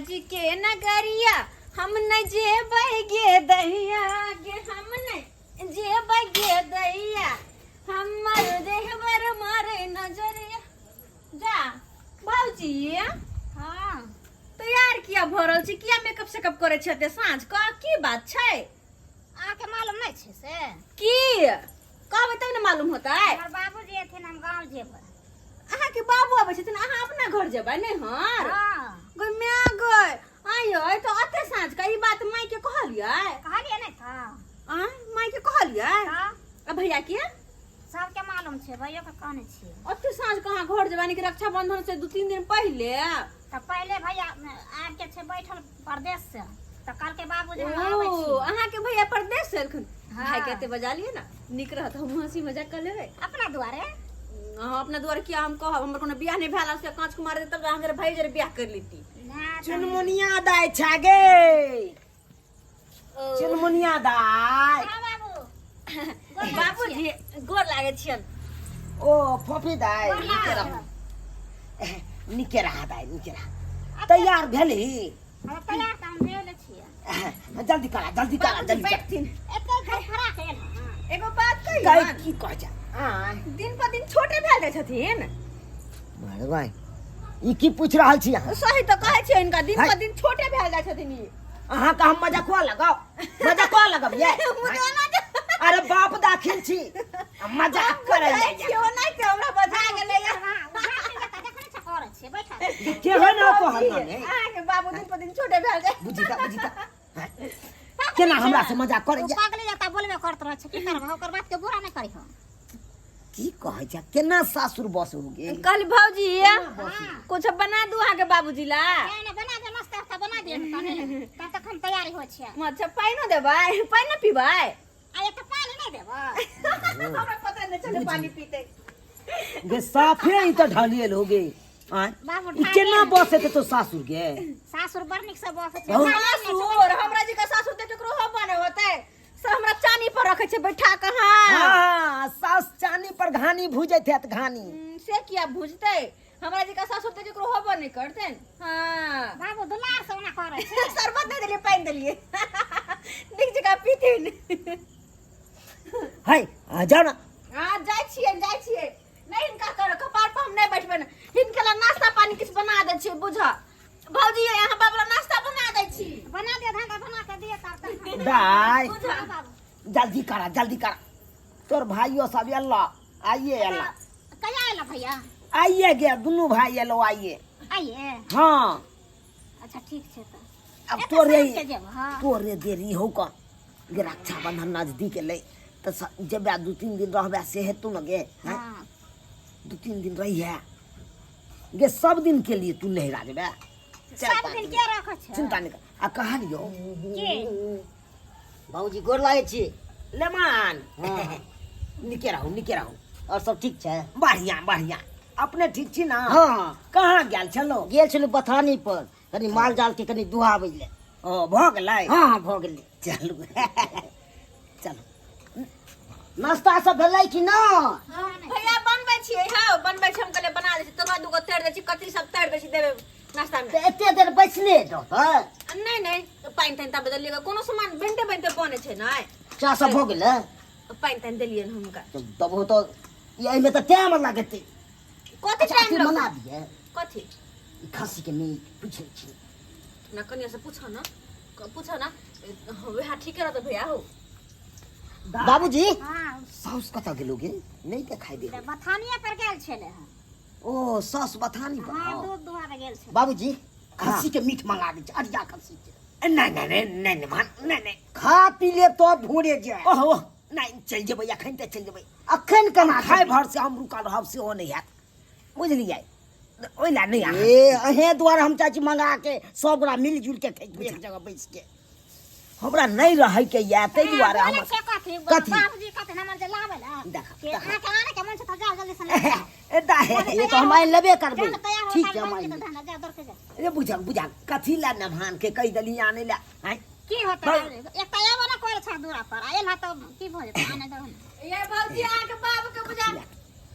जी के नगरिया हम न जेबै गे दैया गे, हम न जेबै गे दैया, हमर देहबर मारे नजरिया। जा भौजी। हाँ। तैयार किया भऽ रहल छी? किया मेकअप सेकअप करै छी एते साँझ कऽ? की बात छै? अहाँके मालूम नहि छै से? की कहबै तब ने मालूम होतै। हमर बाबूजी एथिन, हम गाँव जेबै। अहाँके बाबू आबै छथिन, अहाँ अपना घर जेबै नैहर? हाँ। गै माय गै, आइयै तऽ एते साँझ के ई बात माय के कहलियै? कहलियै नहि तऽ। आँय, माय के कहलियै? हाँ। आ भैया के? सबके मालूम छै, भैयो के कहने छियै। ओते साँझ के अहाँ घर जेबै? यानी कि रक्षाबंधन से 2-3 दिन पहिले? तऽ पहिले भैया आबि के छै बैठल परदेश से, तऽ कहलकै बाबूजी हम ओ आबै छी। अहाँके भैया परदेश से एलखुन? हाँ। भाई के एते बजा लियै ने, नीक रहत, हम हंसी मजाक कर लेबै। अपना दुआरे? अहाँ अपना दुआरे किया हम कहब? हमर कोनो बियाह नहि भेल से कांच कुमार तब अहाँके भाई जरे बियाह कर लेती। ना तऽ- चुनमुनिया दाइ छै गे, चुनमुनिया दाइ। हाँ बाबू। बाबूजी गोर लागै छियन। ओ फोफी दाइ, गोर नीके लागै रहू, नीके रहा दाइ, नीके रहा। तैयार भेलही? हम तैयार तऽ हम भेल छियै। जल्दी करा, जल्दी करा, बाबूजी जल्दी करा। बैठथिन। एते धड़फड़ा के एल हँ। एगो बात दाइ कहियौ? की कहै छै? आँय। दिन पर दिन छोटे भेल जाइ छथिन। भगवान, ई की पूछि रहल छी अहाँ? सही तऽ कहै छियै, हिनका दिन है। पर दिन छोटे भेल जाइ छथिन ई। अहाँके हम मजकुआ लगाउ, मजकुआ लगब ये? अरे बाप दाखिल छी, आ मजाक करै बुझै छियै, ओनाहिते हमरा बजा गेलै। के है ना तोहर नाम है? अहाँके बाबू दिन पर दिन छोटे भेल जाइ। बुझी ता, बुझी ता केना हमरा से मजाक करै? पागले जता बोलबे करत रहै छै, की करबै? ओकर बात के बुरा नहि करी हम। की कहै छै? केना सासुर बस हो गेल? कहली भौजी, कुछ बना दू अहाँके बाबूजी ला? नहि नहि, बना दे, नाश्ता उस्ता बना दे तने, तब तक हम तैयारी होइ छियै। अच्छा, पानिओ देबै? पानि नहि पीबै? आ एक तऽ पानि नहि देबै? हमरा पता नहि चले पानि पीते। गे साफे ई तऽ ढलियल हो गे। आँय, बाबू ई ढाल केना गेल। बस हेतै तो सासुर गे? सासुर बड़ नीक से बसै छै। बहुत। सासुर हमरा जी के सासुर तऽ केकरो हो बने होतै से हमरा चानी पर रखे छै बैठा के। हाँ। हाँ, सास चानी पर घानी भुजैत हैत, घानी। से किया भुजतै? हमरा जी के सासुर तऽ केकरो होबो नहि करतै। हाँ। बाबू दुलार से ओना करै छै। शरबत नहि देलियै, पानि देलियै, नीक जकाँ पीथिन। है, आ जाओ ना। हाँ, जाइ छियै, जाइ छियै। नहि, हिनका कर कपार पर हम नहि बैठबै ने। हिनका ला नाश्ता पानी किछु बना दै छियै। बुझ भौजी, यहाँ बाबू ला नाश्ता बना दै छी। बना दे, धान बना के दिए तब तक। दाइ। बुझ। हाँ बाबू। जल्दी करा, जल्दी करा। तोर भाइयो सब एलो, आइए एलो। कहिया एलो भैया? आइए गे, दुनू भाई एलो आइए। आइए? हाँ। अच्छा, ठीक छै तऽ। अब एते तोरे साँझ के जेब? हाँ। तोरे देरी हो कऽ गे, रक्षाबंधन नजदीक एलै तऽ जेबै, 2-3 दिन रहबै से हेतौ ने गे? हैं? हाँ। 2-3 दिन रही है गे, सब दिन के लिए तू नहिरा जेबै चारि सब पाँच दिन दिन। के रखै छै? चिंता नहीं कर। आ कहलियौ के? बाबूजी, गोर लागै छी। लेमान। हाँ। निके रहू, निके रहू। और सब ठीक छै? बढ़िया, बढ़िया। अपने ठीक छी ना? हाँ। कहाँ गेल छलो? गेल छलहुँ बथानी पर, कनि माल जाल के कनि दुहाबै लए। ओ भऽ गेलै? हाँ हाँ, भऽ गेलै। चलू, चलू। नाश्ता सब भेलै कि ना? भैया बनबै छियै। हँ, बनबै छियै। हम कहलियै बना दै छी, तरुआ दूगो तरि दै छी, कचरी सब तरि दै छी, देबै नाश्ता में। तऽ एते देर बैसले रहतै? नहि नहि, पानि तानि तब देलियै, कोनो सामान बनिते बनिते बनै छै ने। चाह सब भऽ गेलै? पानि तानि देलियै हुनका। तऽ देबहो तऽ ई एहिमे तऽ टाइम लगतै। कथी? अच्छा, टाइम अथी लगतै? मना दियै। कथी? ई खस्सी के मीट पूछै छी। ना, कनिया से पूछो ना, पूछो ना, वएह ठीके रहतै भैया हो। बाबूजी। हाँ। साउस कतऽ गेलो गे? नहि देखाइ दे। तऽ बथानिए पर गेल छलै हँ। ओ सास बथानी पर? हाँ, दूध दुहाबे गेल छलै। बाबूजी, खस्सी के मीट मंगा दै छी, अरिया खस्सी के। नहि नहि नहि नहि नहि मान, नहि नहि। खा पी लेब तब भोरे जाय। ओहो, नहि, चलि जेबै एखन तऽ चलि जेबै। अखन केना खाय जेबै? भर से हम रुकल रहब सेहो नहि हैत, बुझलियै? ओहि लए नहि अहाँ। ए अहें दुआरे हम चाहै छी मंगा के सब गोरा मिल जुल के खैतियै एक जगह बैस के। हमरा नहि रहैके यऽ ताहि दुआरे बोलै हम छै कथी? कथी? बाबूजी कहथिन हमर जे लाबै लए देखा, के देखा। अहाँके आनै के मन छै तऽ जाउ जल्दी से लए आउ। ए दाहे। ए तऽ हम आनि लेबे करबै। जाउ ने, तैयार हो ठीक ताबे छै, हम बनि आनि जेतौ लेबै। धान, जाउ दौड़ के जाउ। रे बुझल, बुझल, कथी लए नमहान के कहि देली आनै लए? आँय। की होतै? एक तऽ एबो ने करै छह दूरा पर, आ एलह तऽ की भऽ जेतै? आनै दहो ने। ये भौजी, अहाँके बाबू के बुझा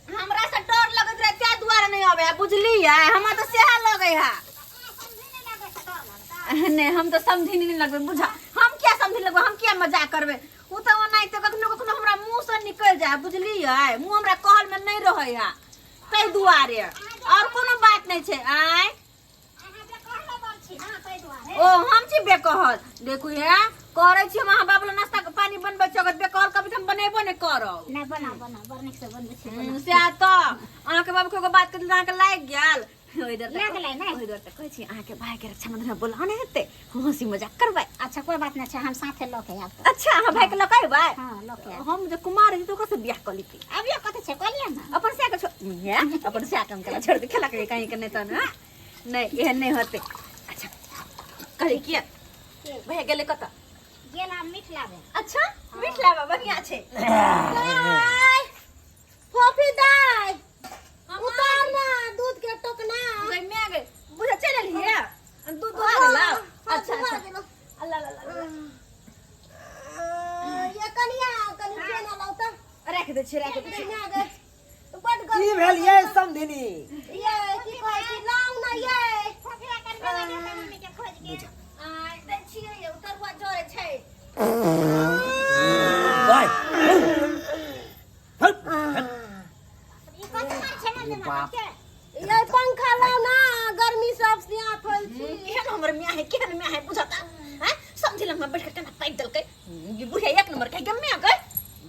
हमरा से डर लगैत रहे, ताहि दुआरे नहि अबै है, बुझलियै? हमरा तऽ सएह लगै है। समझे नहि लागै छै, डर लागै। नहि, हम तऽ समझी नहि लगबै, बुझा हम किया समझी लगबै, हम किया मजाक करबै? ओ तऽ ओनाहिते कखनो कखनो हमरा मुँहसँ निकलि जाय, बुझलियै? मुँह हमरा कहलमे नहि रहै है, ताहि दुआरे, आओर कोनो बात नहि छै। आँय, ओ हम छी बेकहल? देखू हे, करै छी हम अहाँ बाबू लए नाश्ता के पानी बनबै छी, अगर बेकहल कभी तऽ हम बनेबो नहि करब। नहि, बना बना, बड़ नीक से बनबै छी। सएह तऽ अहाँके बाबू के एगो बात कहि अहाँके लागि गेल। ओहि दर लागि गेलै ने? ओहि दर तऽ कहै छी अहाँके भाई के रक्षाबंधन में बोलाना हेतै, हम हंसी मजाक करबै। अच्छा, कोई बात नहीं छै, हम साथे लऽ के आयब तऽ। अच्छा, अहाँ भाई के लऽ के अयबै? हँ, लऽ के आयब। हम जे कुमार रही तऽ ओकरा से बियाह कऽ लेती। अभियो कथी छै, कऽ लिअ ने। अपन सएह के छोड़, हे, अपन सएह के हम केना छोड़ दे खेला के कहीं के नहि तऽ ने नहि, एहन नहि होतै। अच्छा, कहली किया भैया गेलै कतऽ? गेल हम मीठ लाबे। अच्छा, मीठ लाबा, बढ़िया छै। दाय, फोफी दाय, उतार ना दूध के टोकना। गई मैं गई, बुझा चल एलियै, दूध दुहा गेल। अच्छा अच्छा, अल्लाह अल्लाह अल्लाह। ये कनिया, कनि पेन लाउ तऽ। राखि दै छी, राखि दै छी। कनिया गै, बड की भेल ये समधिनी? ये की कहै छी, लाउ ना ये फोफिया, कनि भेला के मम्मी के खोज के। आय दै छियै ये, उतरुआ जरै छै। बाय। ई कथी करै छै मम्मी? बाप। के ये पंखा लाउ ना, गर्मी सब सिया थोल छी। केहन हमर मियाँ है, केहन मियाँ है बुझता हैं? समझ लग में बैठ के केना पाइप देलकै ई बुढ़िया, एक नंबर के गे मियाँ गए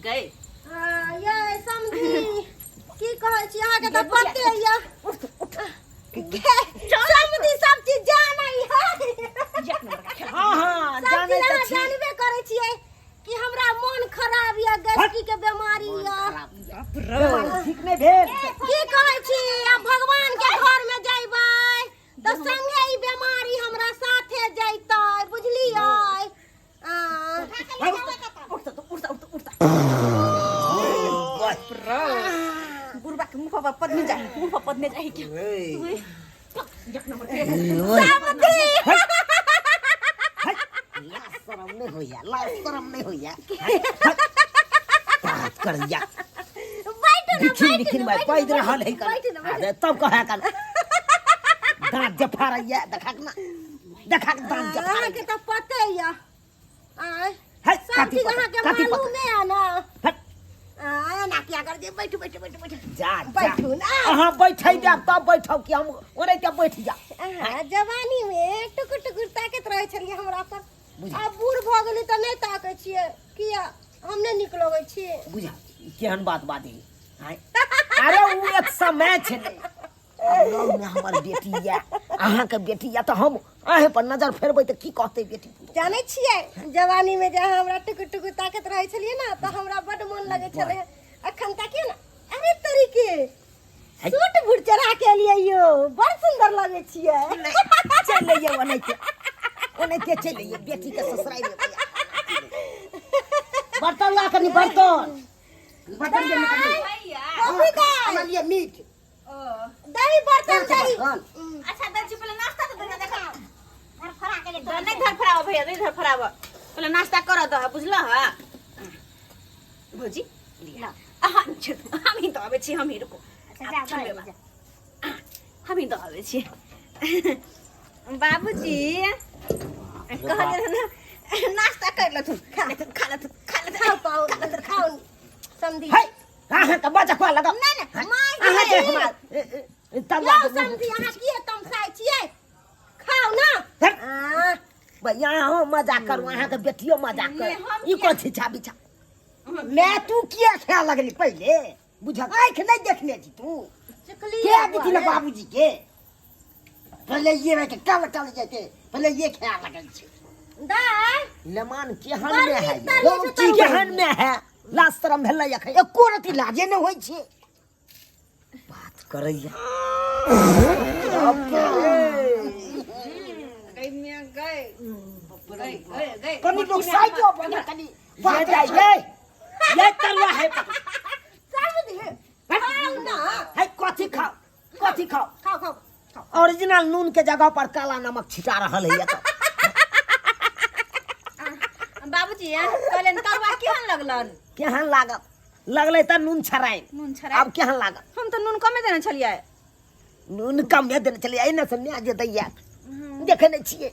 गए। हाँ, ये समझी की कहै छी, अहाँके तऽ पते ये। उठ उठ। समझी सब चीज जानै है। एक नंबर के खेला। हाँ हाँ, सब जानै चीज तऽ अहाँ छी। जानबे करै छियै कि हमरा मन खराब ये, गैस्ट्रिक के बीमारी ये। बेमारी ठीक नहि भेल। की कहै छी, आब भगवान के घर में जइबै तऽ संगे ई बीमारी हमरा साथे जइतै, बुझलियै? आ, उठ तो, उठ उठ उठ। बुढ़बा के मुंह पर पदने जाए, मुंह पर पदने जाए क्या? एक नंबर के। लाज शरम नहि होइया, लाज शरम नहि होइया, बात करैया। बैठू ना। बिखिन बैठू बिखिन ना, भाई बैठू पैद ना, रहल है। बैठू ना, बैठू। अरे तब कहे कर दांत जफारैया, देखा ना, देखा के दांत अहाँके जफारैया। तऽ पते ये आँय, है सब कथी चीज पता? अहाँके कथी पता? मालूमे है ना। हट। आँय, एना किया कर दे? बैठू बैठू बैठू बैठू। जा जा। बैठू ना। अहाँ बैठै जाब तब बैठब कि हम ओनाहिते बैठ जा? अहाँ जवानी में टुकुर टुकुर ताकैत रहै छलियै हमरा पर। बुझा। आब बूढ़ भऽ गेली तऽ नहि ताकै छियै। किया, हम नहि नीक लगै छी? बुझा केहन बात बाजै आँय? अरे ओ एक समय छलै, आब लग मे हमर बेटी यऽ, अहाँके बेटी यऽ, तऽ हम अहें पर नजर फेरबै तऽ की कहतै बेटी? जानै छियै, जवानी में जे अहाँ हमरा टुकुर टुकुर ताकैत रहै छलियै ने तऽ हमरा बड्ड मोन लगै छलै। अखन ताकियौ ने, अरे तरीके सूट बूट चढ़ा के एलियै यौ, बड़ सुंदर लगै छियै। चलि अइयै, ओनाहिते ओनाहिते चलि अइयै बेटी के ससुरारि मे। बर्तन ला कनी, बर्तन बर्तन के निकालू। भैया। कॉफी दाय। आनलियै मीट। ओ दही, बर्तन दही। अच्छा, दै छी, पहिले नाश्ता तऽ देना। देखा, नहीं धरफड़ाबो भैया, नहीं धरफड़ाबो, पहिले नाश्ता कर दह, बुझलह? भौजी लिअ। अहाँ छोड़ू, हम ही दऽ अबै छी, हम ही, रुकू, हम ही दऽ अबै छी। बाबूजी, कहलियै ने नाश्ता कर लेथुन, खा लेथुन, खा लेथुन, खा लेथुन। खाउ पाउ, खाउ समधी। है, अहाँ तऽ बजक लगाउ। नहि नहि, माय। अहाँ जे गेलै। हमरा तरुआ यौ समधी, अहाँ किए तमसाइ छियै? खाउ ना। हट। आ, भैया, अहाँ मजाक करू, अहाँके बेटियो मजाक नहि, कर। हम ई कोन छिछा बिछा मैं तू किया खाए लगली पहिले बुझल? आँखि नहि देखने छी तू? चुकली। के देती ना बाबूजी के पहिले ये रह के कल कल जेते, पहिले ये खाए लगल छै। दाय। लेमान केहन बड़ में है नीक तरह से की तरुआ। केहन में है, लाज शरम भेलै अखन एको रति लाजे नहि होइ छै, बात करैया। गई मियाँ, गई गई गई गई। कनी लोग साइडो बने, कनी बात ये ये ये तरुआ है। समधी, खाउ ना। है, कथी खाओ, कथी खाओ? खाउ खाउ। ओरिजिनल नून के जगह पर काला नमक छिटा रहल है ये तो। बाबूजी, कहलियनि तरुआ केहन लगलन? केहन लागत? लगलै तऽ नून छराइ। नून छराइ। आब केहन लागत? हम तऽ नून कमे देने छलियै। नून कमे देने छलियै, एने से न्या जे दैया, देखै नहि छियै?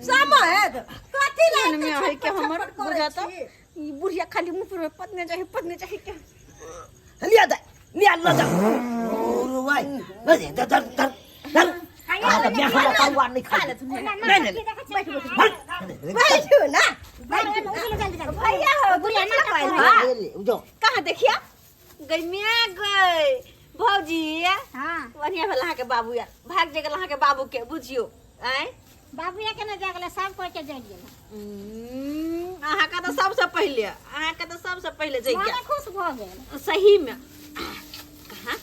समझ कथी ला मन में एते है के छटपट हमर छटपट करै बुझाता छी? ई बुढ़िया खाली मुंह पर पतने चाही, पतने चाही के। लिया दे, लिया ल जा। ओ भाई, धर धर धर धर। अहाँ के बियाह हमरा तरुआ नहि खाइ। नहीं नहीं, बैठू ना भैया हो बुढ़िया नाटक आइल करै। बा। जो कहाँ देखिया गई मिया गई भौजी। हाँ। बढ़िया भेल अहाँके बाबू यार, भाग जे गेल अहाँके बाबू के बुझियो। आँय बाबूया के न जागले, सब कोई के जाग गेल। अहाँके तऽ सबसँ पहिले, अहाँके तऽ सबसँ पहिले जगि मने गेल। खुश भऽ गेल। सही में कहाँ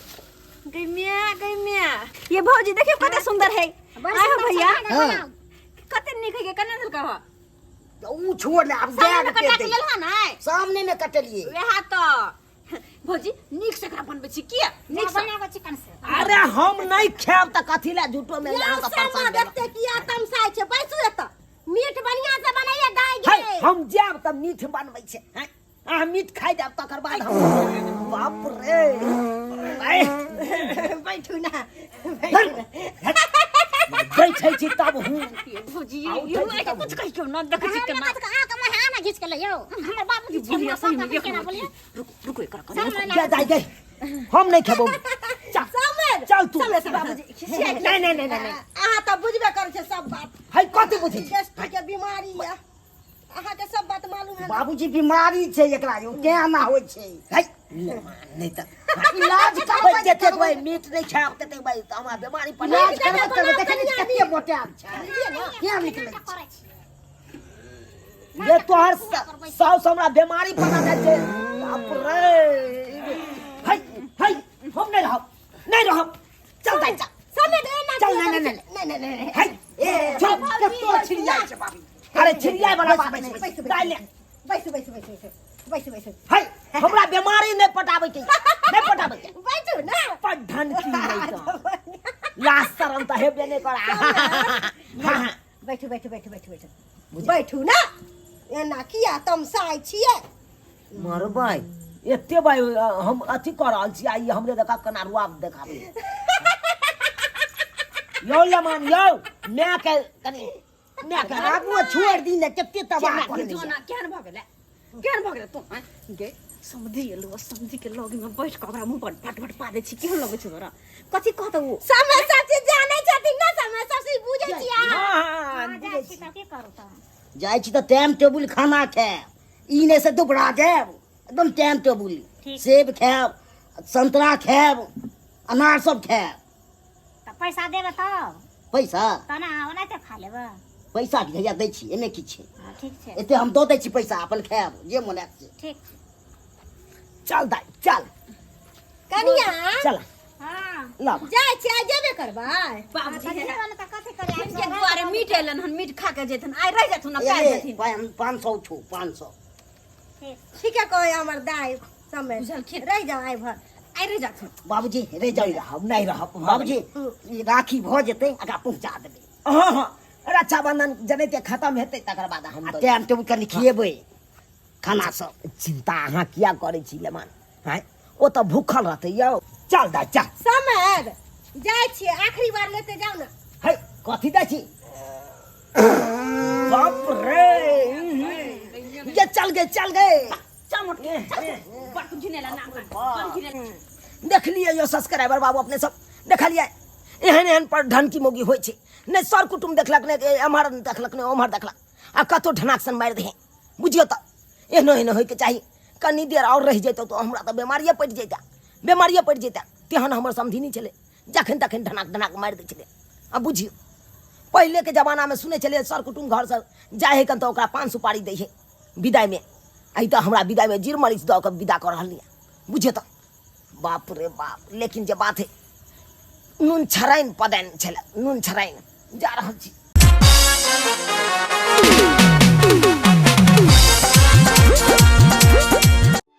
गई मिया, गई मिया। ये भौजी देखियो कते सुंदर है। बड़ आय हो सुंदर भैया। छै, खाना बनाउ। कते नीक है, केना देलका हो? ऊ छोड़ ले आब। सामने जाग में के कटा के दे। लेलहा नै? सामने में कटलिए। वएह तऽ भौजी नीक से एकरा बनबै छी। किया नीक से बनाबो चिकन से। अरे हम नहीं खायब तऽ कथी लए झूठो में यौ अहाँ के समा परेशान केलहुँ? देखते किया तमसाइ छै? बैसू एतऽ, मीट बढ़िया से बनैये दाइ है, गे। हम जायब तऽ मीठ बनबै छै। हैं? अहाँ मीट खाइ जायब तकर बाद हम, बाप रे आय, बैठू ना। धर, बैठै छी तब हूँ। ये भौजी आउ, ये उठै छी ये तब। कुछ कहियो न, देखै छी केना। हमरा अहाँके महा घीच के लइयौ, हमर बाबूजी छै, बुढ़िया हमरा सही में बाप केना देखो। बोलिए। रुको रुको, एकरा करू। सब जा जा जा, हम नहीं खेबो। चल समझ चल तू। समझ बाबूजी खिसिया के। नहीं नहीं नहीं नहीं। अहाँ तऽ बुझबे करै छै सब बात। है कथी बुझै छी? गेस्ट्रिक के बीमारी यऽ, अहाँके सब बात मालूम है ना? बाबूजी बीमारी छै एकरा यौ, तें एना होइ छै। है नहीं तऽ इलाज करबै। भाई जतेक भाई मीट नहीं खायब ततेक भाई तऽ हमरा बीमारी पड़ इलाज करबै करबै, देखै नहि छी कते मोटायल छै, केना निकलै छै? करै छी। ये तोहर साउस हमरा बीमारी पता जाइ छै। बाप रे, है है, हम नहीं रहब, नहीं रहब। चल दाइ चल। समय दे ना। चल, नहीं, नहीं, नहीं नहीं नहीं। है चल। कतो छिड़ियाइ छै बाबी। अरे छिड़ियाइ वाला बात बैस, नहीं। बैस, बैस। दाइ ले। बैसू बैसू बैसू बैसू बैसू बैसू। है हमरा बीमारी नहीं पटाबै के, नहीं पटाबै के। बैठू ना। पढ़न की नहीं तो लास्ट शरम तऽ हेबे नहीं करा। हाँ हाँ। बैठू बैठू बैठू बैठू बैठू बैठू ना। एना किया तमसाइ छियै? मरबै एते भाई हम अथी कऽ रहल छी, आ ई हमरे देखा केना रुआब देखाबै। यौ लमान यौ, माय के कनि माय के आगू छोड़ि दी ने, कते तबाह केना कऽ देने जोना छै। केहन भऽ गेलै, केहन भऽ गेलै तू? आँय गे, समधि एलौ, समधि के लग में बैठ कऽ ओकरा मुँह पर फट फट पा दै छी। केहन लगै छै तोरा? कथी कहतौ ओ? समय सब चीज जानै छथिन ना, समय सब चीज बुझै छियै अहाँ। हाँ, अहाँ जाइ छी तऽ की करू तऽ? जाइ छी तऽ टाइम टेबुल खाना खायब, ई नहि से दुबरा जायब। एकदम टाइम टेबुल। ठीक। सेब खायब, संतरा खायब, अनार सब खायब। तऽ पैसा देबै तब? पैसा तब ने, ओनाहिते खा लेबै। पैसा हैया दै छी, एहिमे की छै? हँ, ठीक छै। एते हम दऽ दै छी पैसा, अपन खायब जे मोन हैत से। ठीक छै। चल दाइ चल। कनिया। चल। हँ। लाब। जाइ छियै, आइ जेबे करबै? बाबूजी तऽ जेबै ने तऽ कथी करियै? हिनके दुआरे मीट एलन हन, मीट खा के जेथिन। आइ रहि जेथुन आ काल्हि जेथिन। 500 छौ, 500। ठीक। ठीके कहै हमर दाइ समय। बुझलखिन। रहि जाउ आइ भर। आइ रहि जाथुन। बाबूजी रहि जाउ। नहीं रहब, नहीं रहब। बाबूजी ई राखी भऽ जेतै, एकरा पहुँचा देबै। हाँ हाँ, रक्षाबंधन जनैते खत्म हेतै तकर बाद हम आ दऽ टाइम टेबुल कनि खिएबै खाना सब। चिंता अहाँ किया करै छी लेमान? आँय, ओ तऽ भूखल रहतै यौ। चल दाइ चल। समय जाइ छियै, आखिरी बार लेते जाउ ने। है कथी दै छी? बाप रे, ये चल गए, चल गए। चल मोटकी चल, बड़ घिनेला नाम, बड़ घिनेला। देखलियै यो सब्सक्राइबर बाबू, अपने सब देखलियै एहन एहन पर ढनकी मौगी होइ छै। नहि सर कुटुम देखलक, नहि एम्हर देखलक, नहि ओम्हर देखलक, आ कतौ ढनाक सन मारि दे। बुझियौ तऽ एहनो एहनो होइके चाही। कनी देर आओर रहि जैतौ तऽ हमरा तऽ बेमारिए पड़ि जैता, बेमारिए पड़ि जैता। तेहन हमर समधिनी छलै, जखन तखन ढनाक ढनाक मारि दै छलै। आ बुझियौ पहिलेके जमानामे सुनै छलियै सर कुटुम घरसँ जाइ हइ कन तऽ ओकरा पान सुपारी दै हइ विदाइमे। आइ तऽ हमरा विदाइमे जीर मरीच दऽ कऽ विदा कऽ रहल यऽ। बुझियौ तऽ बाप रे बाप। लेकिन जे बात है, नून छराइन पदैन छलै, नून छराइन जा रहल छी।